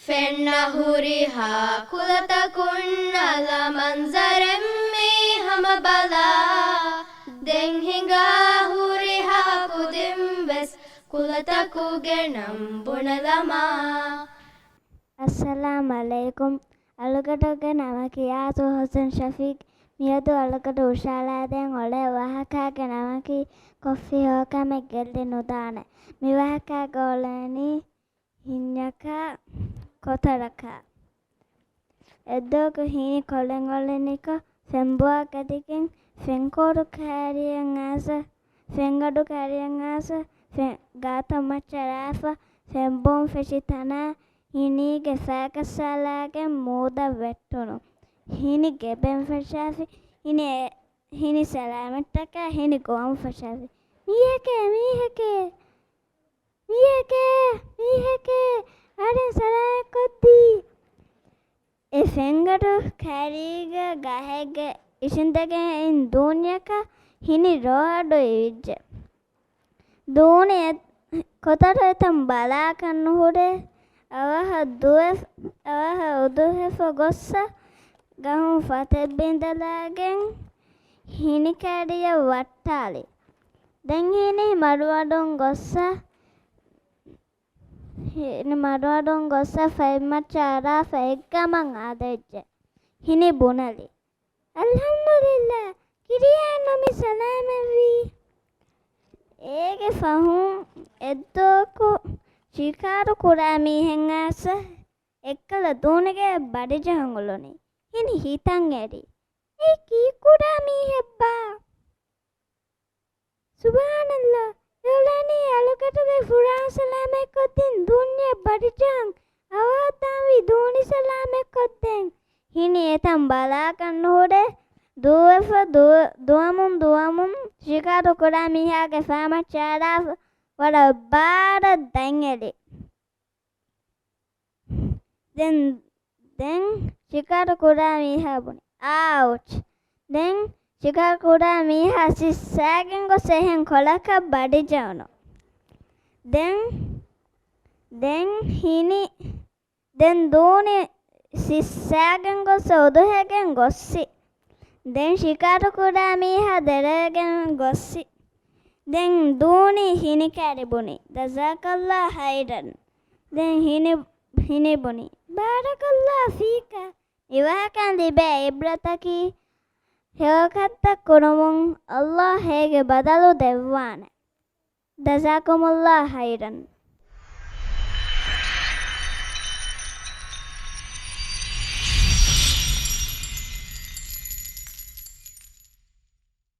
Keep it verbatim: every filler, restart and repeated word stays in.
ފެންނަ ހުރިހާ ކުލަތަކުން އަލަ މަންޒަރެއް މީ ހަމަ ބަލާ. ދެން ހިނގާ ހުރިހާ ކުދިން ވެސް ކުލަތަކުގެ ނަން ބުނެލަމާ. އައްސަލާމް ޢަލައިކުމް. އަޅުގަނޑުގެ ނަމަކީ އާތު ޙުސެން ޝަފީޤް. މިއަދު އަޅުގަނޑު ހުށަހަޅާދޭން އުޅޭ ވާހަކައިގެ ނަމަކީ ކޮށްފި ހޯކަމެއް ގެއްލި ނުދާނެ. މި ވާހަކައިގަ އުޅެނީ ހިންޏަކާ ކޮތަޅަކާ. އެއްދުވަހަކު ހީނި ކޮޅެން އޮޅެނިކޮށް، ފެންބޮއަށް ގަދައިގެން، ފެންކޯރު ކައިރިއަށް އައިސް، ފެންގަޑު ކައިރިއަށް އައިސް، ފެން ގާތަށް މައްޗަށް ރާފަ، ފެންބޮއުން ފެށި ތަނާ ހިނީގެ ފައިގަސް އަޅާގެން މޫދަށް ވެއްޓުނު. ހިނި ގެބެން ފަށާފި، ހިނި، ހިނި ސަލާމަތްޓަކާ ހިނި ގޮވަން ފަށާފި. މީހެކޭ، މީހެކޭ! މީހެކޭ! މީހެކޭ! އަހަރެން ސަލާމަތް ކޮށްދީ. އެ ފެންގަޑު ކައިރީގަ ގަހެއްގަ އިށިނދެގެން އިން ދޫންޏަކަށް ހިނި ރޯ އަޑު އިވިއްޖެ. ދޫނި އެ-، ކޮތަޅު އެތަން ބަލާކަށް ނުހުރޭ. އަވަހަށް ދުވެ-، އަވަހަށް އުދުހެފަ ގޮއްސަ ގަހުން ފަތެއް ބިނދަލާގެން ހިނި ކައިރިއަށް ވައްޓާލި. ދެން ހިނި މަޑުމަޑުން ގޮއްސަ، ހިނި މަޑުމަޑުން ގޮއްސަ ފަތްމައްޗަށް އަރާފަ އެއްގަމަށް އާދެވިއްޖެ. ހިނި ބުނެލި. އަލްޙަމްދުލިއްލާ، ކިރިޔާ ނަމި ސަލާމަތްވީ. އޭގެ ފަހުން އެއްދުވަހަކު ޝިކާރު ކުރާ މީހެއް އައިސް އެއްކަލަ ދޫނިގެ ބަޑިޖަހަން އުޅުނީ. ހިނި ހިތަށް އެރި. އެ ކީކުރާ މީހެއްބާ؟ ސުބްޙާނައްލާ! އެއުޅެނީ އަޅުގަނޑުގެ ފުރާން ސަލާމަތްކޮށްދިން ދޫންޏެއް ބަޑިޖަހަން އަވަހަށް ދާންވީ ދޫނި ސަލާމަތްކޮށްދޭން. ހިނި އެތަން ބަލާކަށް ނުހުރޭ. ދުވެފަ ދުވަ-، ދުވަމުން ދުވަމުން ޝިކާރު ކުރާ މީހާގެ ފައިމައްޗަށް އަރާފަ ވަރަށް ބާރަށް ދަތް އެރި. ދެން، ދެން ޝިކާރު ކުރާ މީހާ ބުނި، އާއުޗް! ދެން ޝިކާރު ކުރާ މީހާ ސިއްސާގެން ގޮސް އެހެން ކޮޅަކަށް ބަޑިޖެހުނު. ދެން، ދެން ހިނި، ދެން ދޫނި ސިއްސާގެން ގޮސް އުދުހެގެން ގޮއްސި. ދެން ޝިކާރު ކުރާ މީހާ ދެރަވެގެން ގޮއްސި. ދެން ދޫނި ހިނި ކައިރި ބުނި، ޖަޒާކަﷲ ޚައިރަން. ދެން ހިނި، ހިނި ބުނި، ބާރަކަﷲ ފީކަ. މިވާހަކައިން ލިބޭ ޢިބްރަތަކީ، ހެޔޮކަންތައް ކުރުމުން ﷲ ހެޔޮގެ ބަދަލު ދެއްވާނެ. ޖަޒާކުމުﷲ ޚައިރަން.